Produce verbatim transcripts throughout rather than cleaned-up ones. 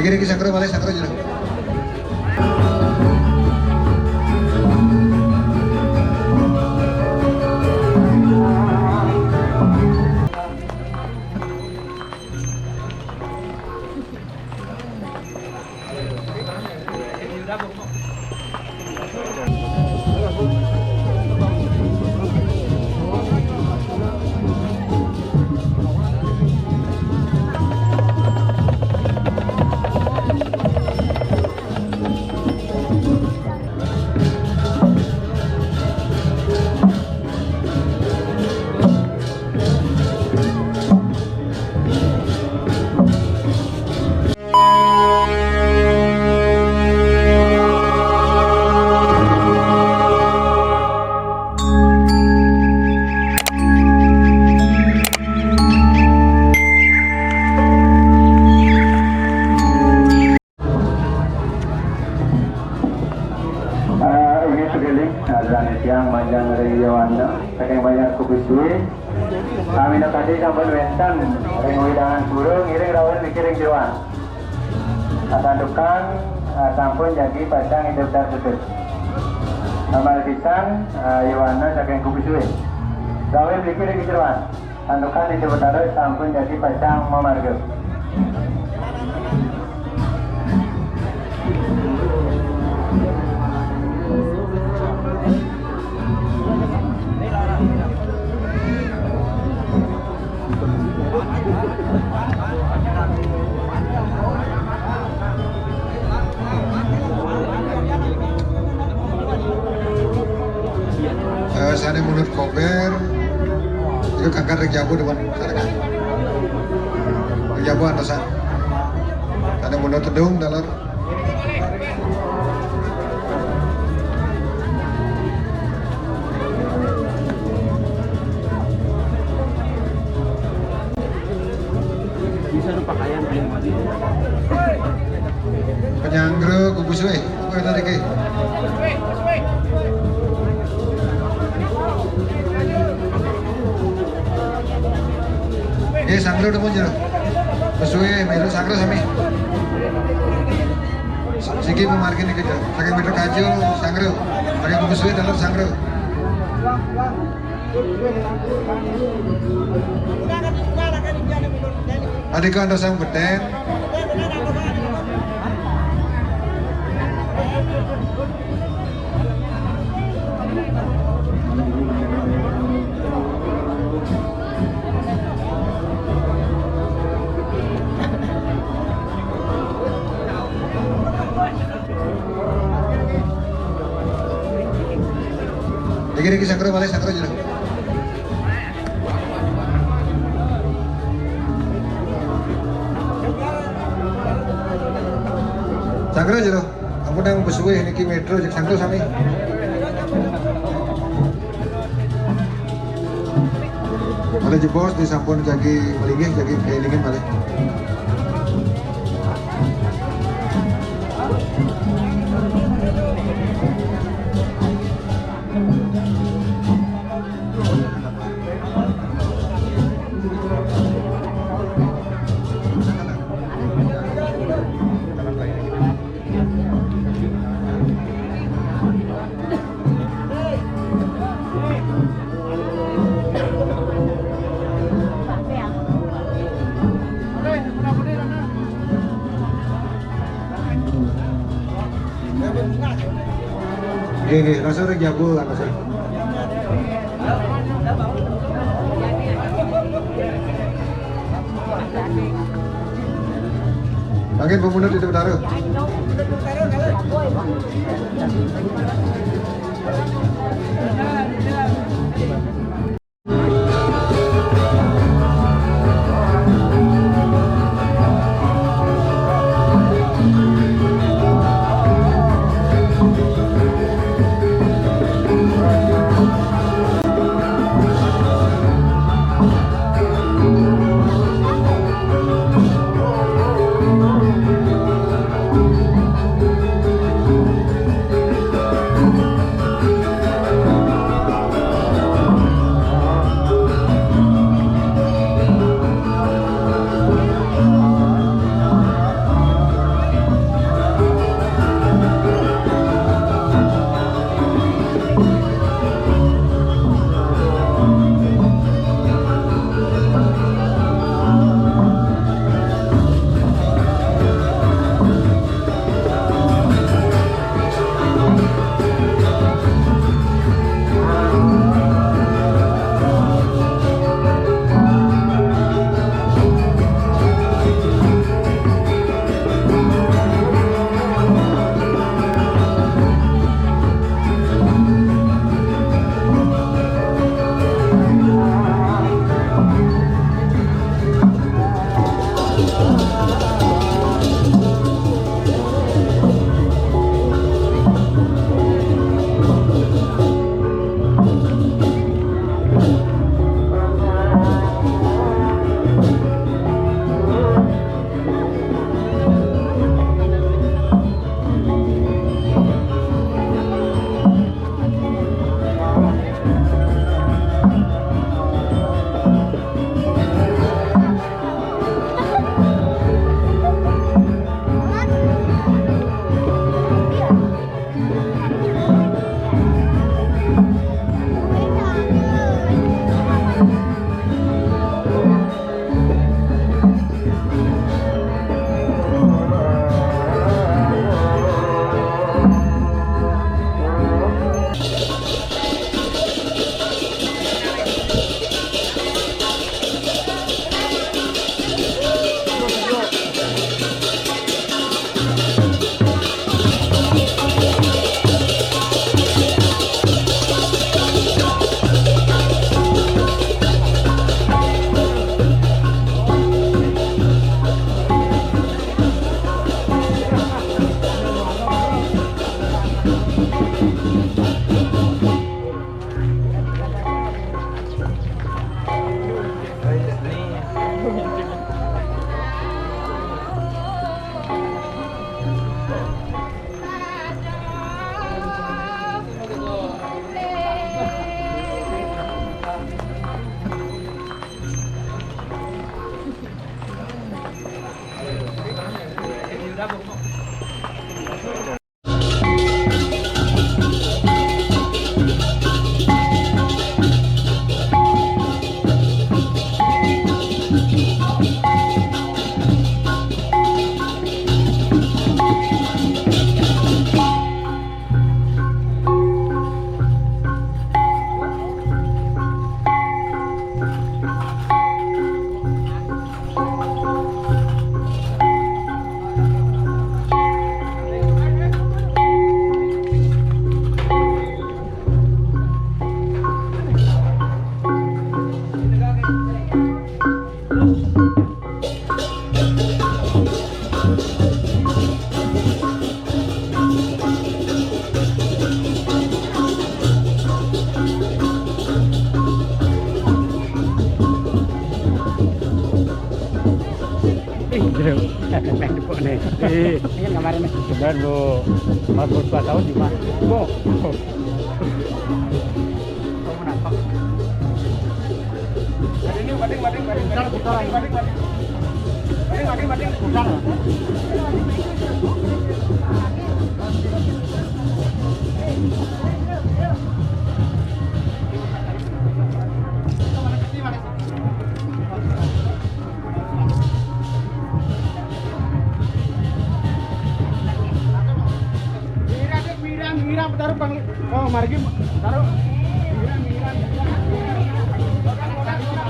Kiri ki sangro, balik sangro jero. Eh, ini sekeliling, eh, dan siang panjang dari Yowana, saking banyak kubisui. Kami tadi sampun wénten ring wewidangan pura, ngiring rawuh mriki ring jeroan. Santukan, eh, sampun jagi pacang idup dar sedek. Nomor pisan, eh, Yowana saking kubisui. Rawuh mriki ring jeroan. Santukan Ida Betara sampun jagi pacang mamarga. Eh, sané mundut kober, itu kangkat ring jabu depan, sané kan. Ring jabu antosan. Sané mundut tedung, dalar. Bisa ada pakaian paling mati. Penyanggra kubisui, apa tadi ke? Eh, sanggra udah muncul. Kubisui, melu sanggra sami. Siki pemargin iki, Cak. Saking Metro Kajo, sanggra. Saking kubisui, dalar sanggra. Adika anda sang beten. Niki, niki, sanggra malih, sanggra jero. Sanggra jero. Ampun, nang besuwe niki Metro, jek sanggra sami. Malih jebos disampun jagi malinggih, jagi kailingin malih. Nggih, nggih, rasa ring jabu, rasa. Mangkin pemunut itu taruh. Aduh, main depok nih. Ih, ini kan kemarin nih. Sebenarnya lu empat puluh dua tahun juga. Bo. Kau menantang. Ini bading, bading, bading, bading, bading, bading, bading. Bading, bading, bading. Putar. Mirang, mirang, mirang, taruh, Bang. Oh, margi, taruh. Mirang, mirang, mirang. Kada badaba.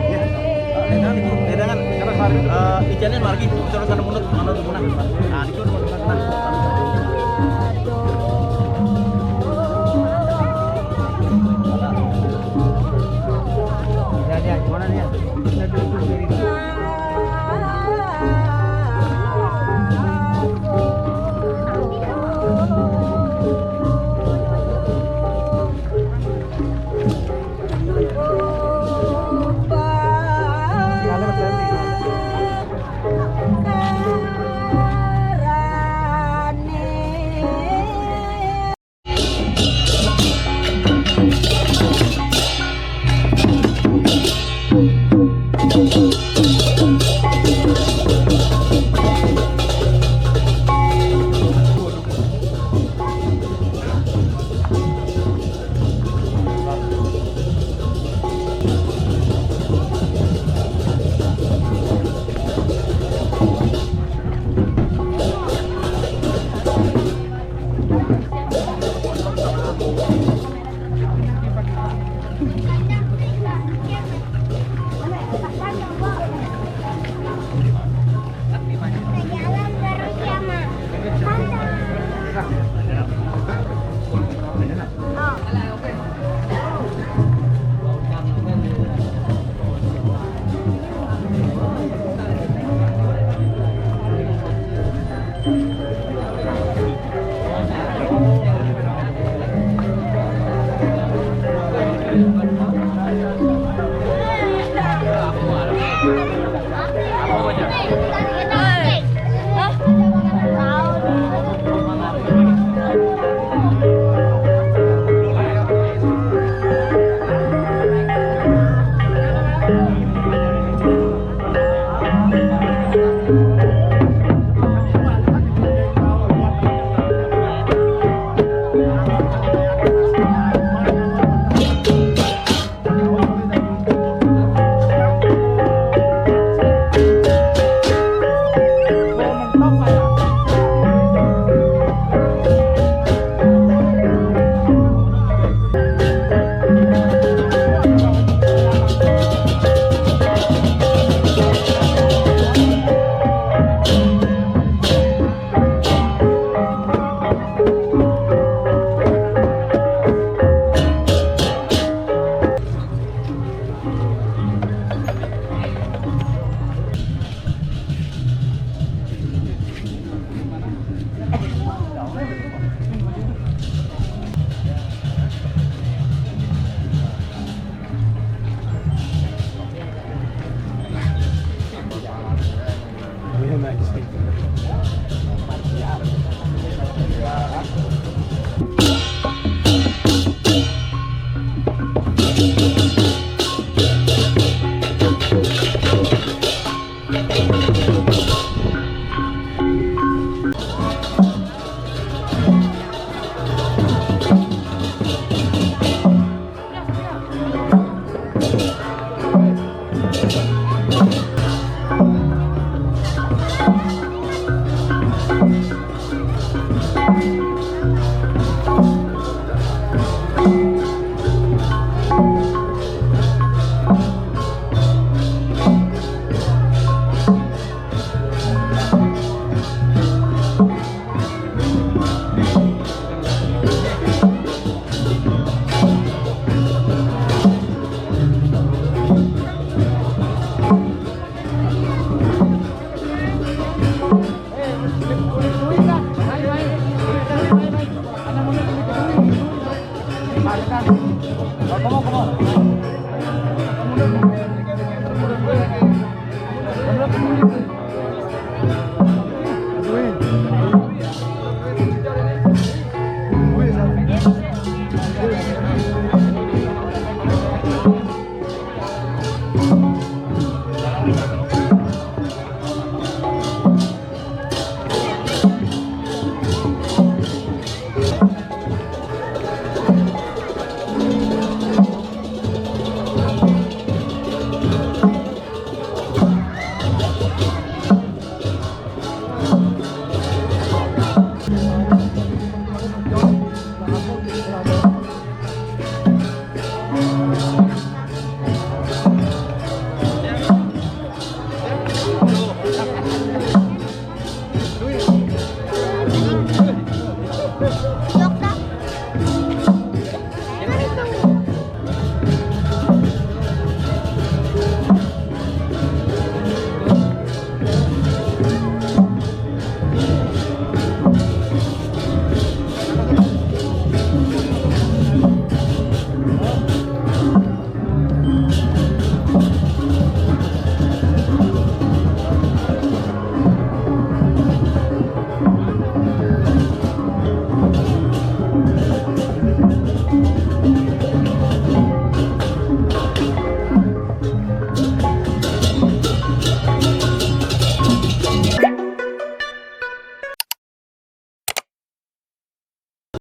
Iya. Eh, jangan, eh, jangan. Eh, ijanin margi, terus ada mundur, mana tuh, mana? Nah, itu mundur, mana? Iya, iya, gimana nih?